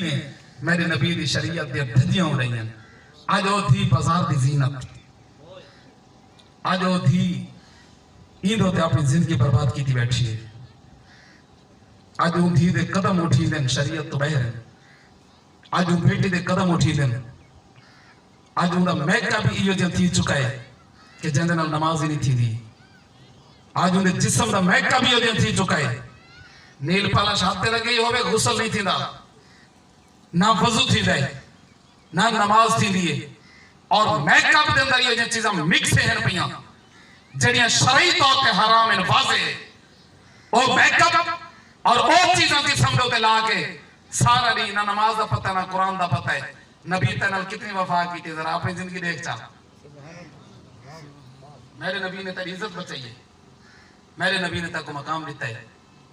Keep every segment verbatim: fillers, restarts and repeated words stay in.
نے میݙے نبی دی شریعت دیاں دھجیاں اݙائیاں۔ اڄ او دھی بازار دی زینت، اڄ او دھی ایندے اتے اپݨی زندگی برباد کیتی ٻیٹھی ہے۔ اڄ اوں دھی دے قدم اٹھیندن شریعت توں ٻاہر ہن۔ اڄ اوں بیٹی دے قدم اٹھیندن۔ اڄ اوندا میک اپ ہی ایہو جیہاں تھی چکا ہے کہ جیندے نال نماز ہی نہیں تھیندی۔ اڄ اوندے جسم دا میک اپ ہی ایہو جیہاں تھی چکا ہے۔ نیل پالش ہتھ تے لڳی ہووے، غسل نہیں تھیندا، نہ وضو تھیندا ہے، نہ نماز تھیندی ہے۔ اور میک اپ دے اندر ایہو جیہاں چیزاں مکس ہن پیاں جیڑھیاں شرعی طور تے حرام ہن، واضح ہے۔ او میک اپ اور او چیزاں جسم دے اتے لا کے سارا ݙینھ نہ نماز دا پتہ، نہ قرآن دا پتہ ہے۔ نبی تیرے نال کتنی وفا کیتی، ذرا اپݨی زندگی ݙیکھ چا۔ میݙے نبی نے تیری عزت بچائی ہے، میݙے نبی نے تیکوں مقام ݙتا ہے۔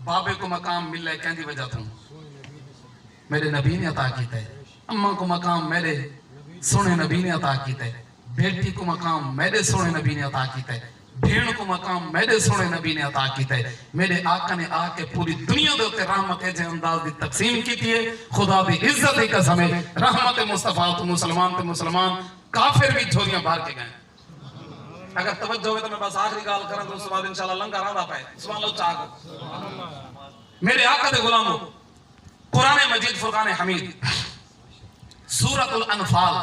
بابے کوں مقام ملے کیندی وجہ توں؟ میݙے نبی نے عطا کیتا ہے۔ اماں کوں مقام میݙے سوہݨے نبی نے عطا کیتا ہے۔ بیٹی کوں مقام میݙے سوہݨے نبی نے عطا کیتا ہے۔ بھیݨ کوں مقام میݙے سوہݨے نبی نے عطا کیتا ہے۔ میݙے آقا نے آ کے پوری دنیا دے اتے رحمت ایجھے انداز دی تقسیم کیتی ہے۔ خدا دی عزت دی قسم ہے، رحمت مصطفیٰ توں مسلمان تے مسلمان، کافر وی جھولیاں بھر کے ڳئے۔ اگر توجہ ہووے تاں میں بس آخری ڳالھ کراں تے اس بعد انشاءاللہ لنگر آندا پئے۔ سبحان اللہ اچا آکھو۔ میݙے آقا دے غلامو، قرآن مجید، فرقان حمید، سورۃ الانفال،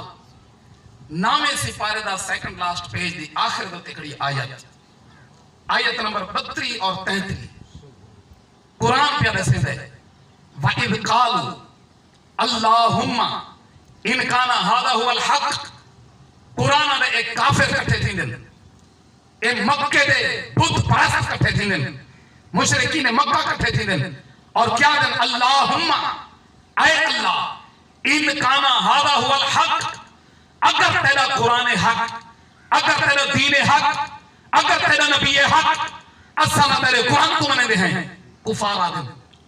نویں سپارے دا سیکنڈ لاسٹ پیج دی آخر دے اتے ہکڑی آیت، آیت نمبر بتری اور تینتری، قرآن پیا ݙسیندا ہے، وَإِذْ قَالُوا اللَّهُمَّ إِنْ كَانَ هَذَا هُوَ الْحَقَّ۔ قرآن دے ایک کافر کٹھے تھیندن، اے مکے دے بت پرست کٹھے تھیندن، مشرکین مکہ کٹھے تھیندن اور کیا آہدن، اللہم، اے اللہ، ان کان ھذا ھو الحق، اگر تیݙا قرآن حق، اگر تیݙا دین حق، اگر تیݙا نبی حق، اساں نہ تیݙے قرآن کوں منیندے ہیں۔ کفار آہدن،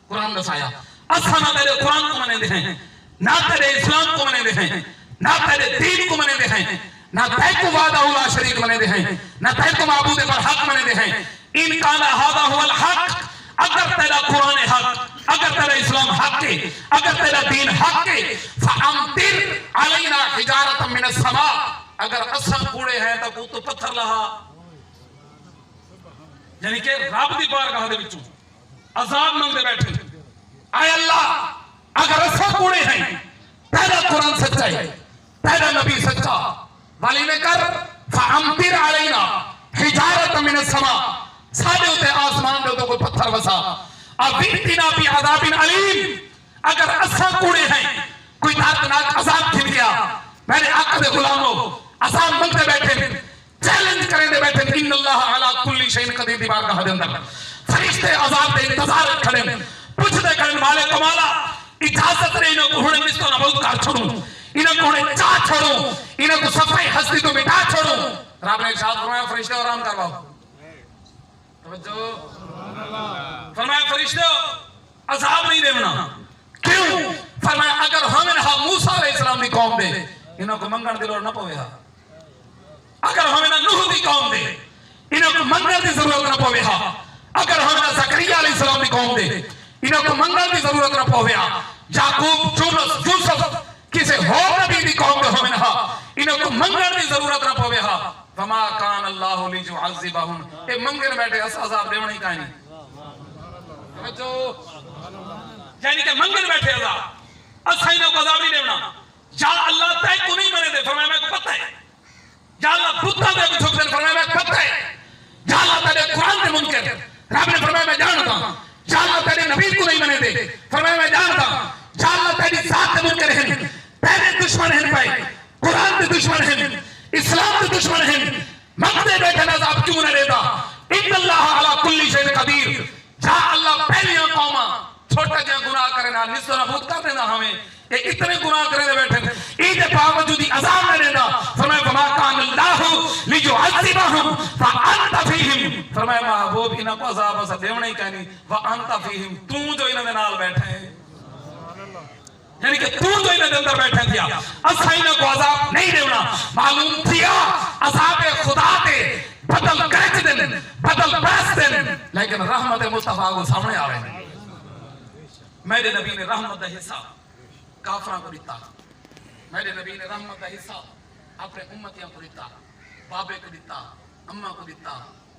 قرآن ݙسایا، اساں نہ تیݙے قرآن کوں منیندے ہیں، نہ تیݙے اسلام کوں منیندے ہیں، نہ تیݙے دین کوں منیندے ہیں، نہ تیکوں وحدہ لا شریک منیندے ہیں، نہ تیکوں معبود برحق منیندے ہیں۔ ان کان ھذا ھو الحق، اگر تیݙا قرآن حق، اگر تیݙا اسلام حق ہے، اگر تیݙا دین حق ہے، فامطر علینا حجارۃ من السماء، اگر اساں کوڑے ہیں تاں اتوں پتھر لہا۔ یعنی کہ رب دی بارگاہ دے وچوں عذاب منگدے ٻیٹھن۔ اے اللہ، اگر اساں کوڑے ہیں، تیݙا قرآن سچا ہے، تیݙا نبی سچا، ول ایویں کر، فامطر علینا حجارۃ من السماء، ساݙے اتے آسمان دے اتوں کوئی پتھر وسا، او ائتنا بعذاب الیم، اگر اساں کوڑے ہیں، کوئی دردناک عذاب گھن ڳیا۔ میݙے آقا دے غلامو، عذاب منگدے ٻیٹھن، چیلنج کریندے ٻیٹھن، ان اللہ علی کل شیء قدیر دی بارگاہ دے اندر۔ فرشتے عذاب دے انتظار وچ کھڑن، پچھدے کھڑن، مالک مولا، اجازت ݙے، انہاں کوں ہݨے نست و نابود کر چھوڑوں، انہاں کوں ہݨے چا چھوڑوں، انہاں کوں صفحہ ہستی توں مٹا چھوڑوں۔ رب نے ارشاد فرمایا، فرشتے آرام کرواؤ۔ توجہ۔ فرمایا، فرشتو، عذاب نہیں ݙیوݨا۔ کیوں؟ فرمایا، اگر ہوون ہا موسیٰ علیہ السلام دی قوم دے، انہاں کوں منگݨ دی لوڑ نہ پوے ہا۔ اگر ہوون ہا نوح دی قوم دے، انہاں کوں منگݨ دی ضرورت نہ پوے ہا۔ اگر ہوون ہا زکریا علیہ السلام دی قوم دے، انہاں کوں منگݨ دی ضرورت نہ پوے ہا۔ یعقوب، یونس، یوسف، کسے ہور نبی دی قوم دے ہوون ہا، انہاں کوں منگݨ دی ضرورت نہ پوے ہا۔ وما کان اللہ لیعذبہم، اے منگݨ ٻیٹھے، اساں عذاب ݙیوݨا ہی کائنی۔ توجہ۔ یعنی کہ منگݨ ٻیٹھے عذاب، اساں انہاں کوں عذاب نہیں ݙیوݨا۔ یا اللہ، تیکوں نہیں منیندے، فرمایا، میکوں پتہ ہے۔ یا اللہ، بتاں دے اڳ جھکدن، فرمایا، میکوں پتہ ہے۔ یا اللہ، تیݙے قرآن دے منکر، رب نے فرمایا، میں ڄاݨداں۔ یا اللہ، تیݙے نبی کوں نہیں منیندے، فرمایا، میں ڄاݨداں۔ یا اللہ، تیݙی ذات دے منکر ہن، تیݙے دشمن ہن پئے، قرآن دے دشمن ہن، اسلام دے دشمن ہن، منگدے ٻیٹھن عذاب کیوں نہ ݙیندا؟ ان اللہ علی کل شیء قدیر۔ یا اللہ، پہلیاں قوماں چھوٹا جیہاں گناہ کرن ہا، نست و نابود کر ݙیندا ہاویں۔ اے اتنے گناہ کریندے ٻیٹھن، ایں دے باوجود ہی عذاب نہ ݙیندا۔ فرمایا، وما کان اللہ لیعذبہم وانت فیہم۔ فرمایا، محبوب، انہاں کوں عذاب اساں ݙیوݨا ہی کائنی، وانت فیہم، توں جو انہاں دے نال ٻیٹھا ہے۔ یعنی کہ توں جو انہاں دے اندر ٻیٹھیں تھیا، اساں انہاں کوں عذاب نہیں ݙیوݨا۔ معلوم تھیا، عذاب خدا دے بدل گرجدن، بدل برسدن، لیکن رحمت مصطفیٰ کوں سامݨے آویندن۔ میݙے نبی نے رحمت دا حصہ کافراں کوں ݙتا۔ میݙے نبی نے رحمت دا حصہ اپݨے امتیاں کوں ݙتا، بابے کوں ݙتا، اماں کوں ݙتا،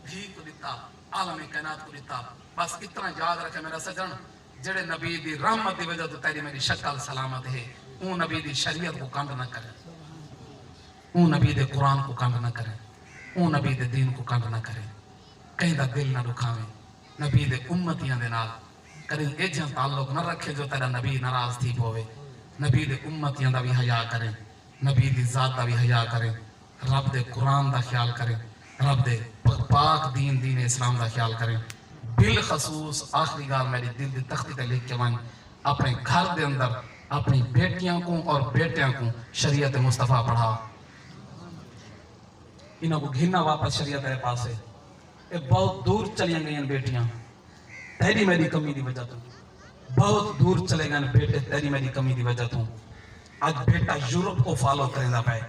دھی کوں ݙتا، عالم کائنات کوں ݙتا۔ بس اتنا یاد رکھے میݙا سڄݨ، جیڑھے نبی دی رحمت دی وجہ توں تیݙی میݙی شکل سلامت ہے، اوں نبی دی شریعت کوں کنڈ نہ کریں، اوں نبی دے قرآن کوں کنڈ نہ کریں، اوں نبی دے دین کوں کنڈ نہ کریں۔ کہیں دا دل نہ ݙکھاویں۔ نبی دے امتیاں دے نال کݙیں ایجھاں تعلق نہ رکھیں جو تیݙا نبی ناراض تھی پووے۔ نبی دے امتیاں دا وی حیا کریں، نبی دی ذات دا وی حیا کریں، رب دے قرآن دا خیال کریں، رب دے پ-، پاک دین، دین اسلام دا خیال کریں۔ بالخصوص آخری ڳالھ میݙی دل دی تختی تے لکھ کے ونڄ، اپݨے گھر دے اندر اپݨی بیٹیاں کوں اور بیٹیاں کوں شریعت مصطفیٰ پڑھا۔ انہاں کوں گھن آ واپس شریعت آلے پاسے۔ اے بہت دور چلیاں ڳئین بیٹیاں تیݙی میݙی کمی دی وجہ توں، بہت دور چلے ڳئین بیٹے تیݙی میݙی کمی دی وجہ توں۔ اڄ بیٹا یورپ کوں فالو کریندا پئے،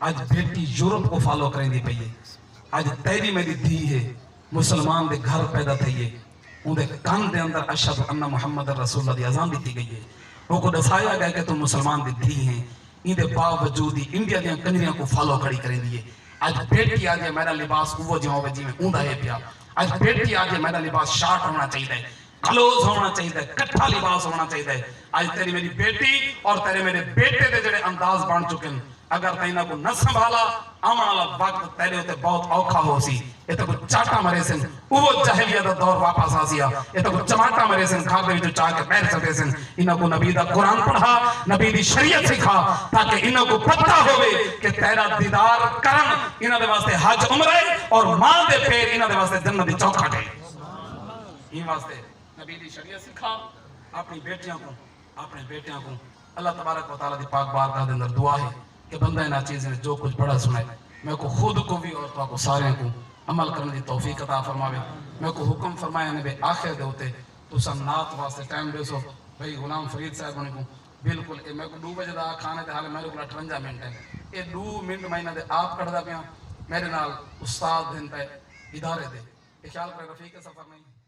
اڄ بیٹی یورپ کوں فالو کریندی پئی ہے۔ اڄ تیݙی میݙی دھی ہے، مسلمان دے گھر پیدا تھئی ہے، اوندے کن دے اندر اشہد ان محمد رسول اللہ دی اذان ݙتی ڳئی ہے، اوکوں ݙسایا ڳئے کہ توں مسلمان دی دھی ہیں۔ ایندے باوجود ہی انڈیا دیاں کنجریاں کوں فالو کھڑی کریندی ہے۔ اڄ بیٹی آہدی ہے میݙا لباس اوہو جیہاں ہووے جیویں اوندا ہے پیا۔ اڄ بیٹی آہدی ہے میݙا لباس شارٹ ہووݨا چاہیدا ہے، کلوز ہووݨا چاہیدا ہے، کٹھا لباس ہووݨا چاہیدا ہے۔ اڄ تیݙی میݙی بیٹی اور تیݙے میݙے بیٹے دے جیڑھے انداز بݨ چکن، اگر تیں انہاں کوں نہ سنبھالا، آوݨ آلا وقت تیݙے اتے بہت اوکھا ہوسی۔ اے تیکوں چاٹاں مریسن، اوہو جاہلیت دا دور واپس آسیا۔ اے تیکوں چماٹاں مریسن، گھر دے وچوں چا کے ٻاہر سٹیسن۔ انہاں کوں نبی دا قرآن پڑھا، نبی دی شریعت سکھا، تاکہ انہاں کوں پتہ ہووے کہ تیݙا دیدار کرݨ انہاں دے واسطے حج عمرہ ہے اور ماں دے پیر انہاں دے واسطے جنت دی چوکھٹ ہے۔ ایں واسطے نبی دی شریعت سکھا اپݨی بیٹیاں کوں، اپݨے بیٹیاں کوں۔ اللہ تبارک و تعالیٰ دی پاک بارگاہ دے اندر دعا ہے کہ بندہ انہاں چیزیں وچ جو کجھ پڑھا سݨائے، میکوں خود کوں وی اور تہاکوں ساریاں کوں عمل کرݨ دی توفیق عطا فرماوے۔ میکوں حکم فرمایا نبی آخر دے اتے، تساں نعت واسطے ٹائم ݙیسو۔ بھئی غلام فرید صاحب ہوݨیں کوں بالکل، اے میکوں ݙو وجے دا آکھاݨ ہے تے حالے میݙے کول اٹھونجا منٹ ہن۔ اے ݙو منٹ میں انہاں دے آپ کڈھدا پیاں، میݙے نال استاد ہن پئے ادارے دے۔ اے خیال کرے رفیق سفر نہیں۔